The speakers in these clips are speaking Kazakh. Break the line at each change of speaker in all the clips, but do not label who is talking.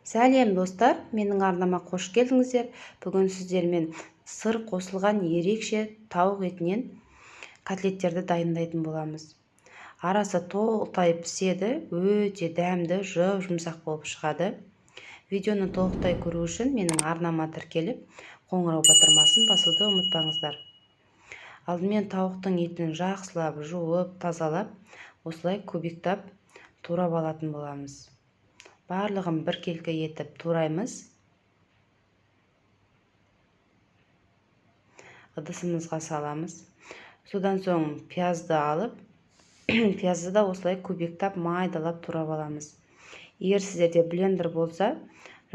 Сәлем, достар! Менің арнама қош келдіңіздер. Бүгін сіздермен сыр қосылған ерекше тауық етінен котлеттерді дайындайтын боламыз. Арасы толықтай піседі, өте дәмді, жұп-жұмсақ болып шығады. Видеоны толықтай көру үшін менің арнама тіркеліп, қоңырау батырмасын басуды ұмытпаңыздар. Алдымен тауықтың етін жақсылап жуып, тазалап, осылай кубиктап турап алатын боламыз. Барлығын біркелкі етіп тураймыз. Ыдысымызға саламыз. Содан соң пиязды алып, пиязды да осылай кубиктап майдалап турап аламыз. Егер сіздерде блендер болса,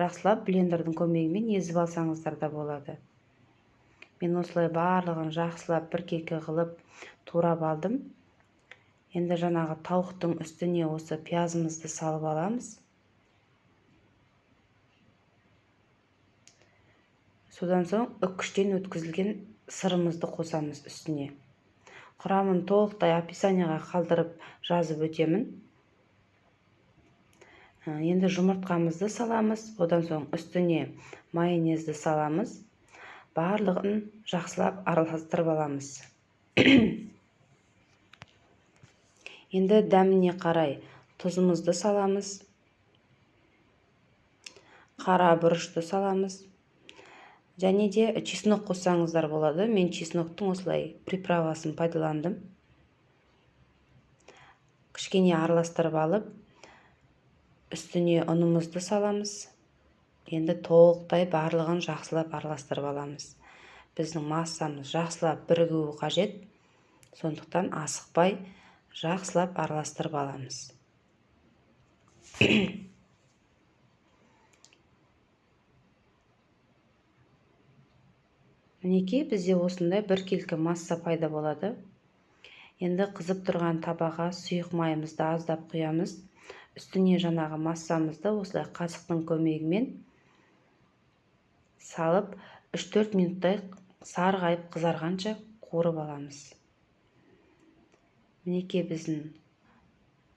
жақсылап блендердің көмегімен езіп алсаңыздар да болады. Мен осылай барлығын жақсылап біркелкі қылып турап алдым. Енді жаңағы тауықтың үстіне осы пиязымызды салып аламыз. Содан соң үккіштен өткізілген сырымызды қосамыз үстіне. Құрамын толықтай описанияға қалдырып жазып өтемін. Енді жұмыртқамызды саламыз, одан соң үстіне майонезді саламыз. Барлығын жақсылап араластырып аламыз. Енді дәміне қарай тұзымызды саламыз. Қара бұрышты саламыз. Және де чеснок қоссаңыздар болады. Мен чесноктың осылай приправасын пайдаландым. Кішкене араластырып алып, үстіне ұнымызды саламыз. Енді толықтай барлығын жақсылап араластырып аламыз. Біздің массамыз жақсылап бірігуі қажет. Сондықтан асықпай жақсылап араластырып аламыз. Мінекей, бізде осындай біркелкі масса пайда болады. Енді қызып тұрған табаға сұйық майымызды аздап құямыз. Үстіне жаңағы массамызды осылай қасықтың көмегімен салып, 3-4 минуттай сарғайып қызарғанша қуырып аламыз. Мінекей, біздің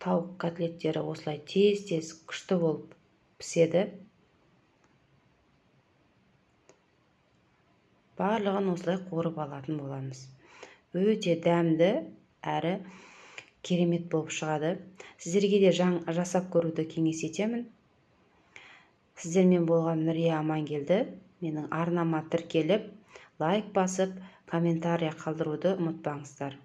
тауық котлеттері осылай тез-тез күшті болып піседі. Барлығын осылай қуырып алатын боламыз. Өте дәмді әрі керемет болып шығады. Сіздерге де жасап көруді кеңес етемін. Сіздермен болған Нүрия Амангелді. Менің арнама тіркеліп, лайк басып, комментария қалдыруды ұмытпаңыздар.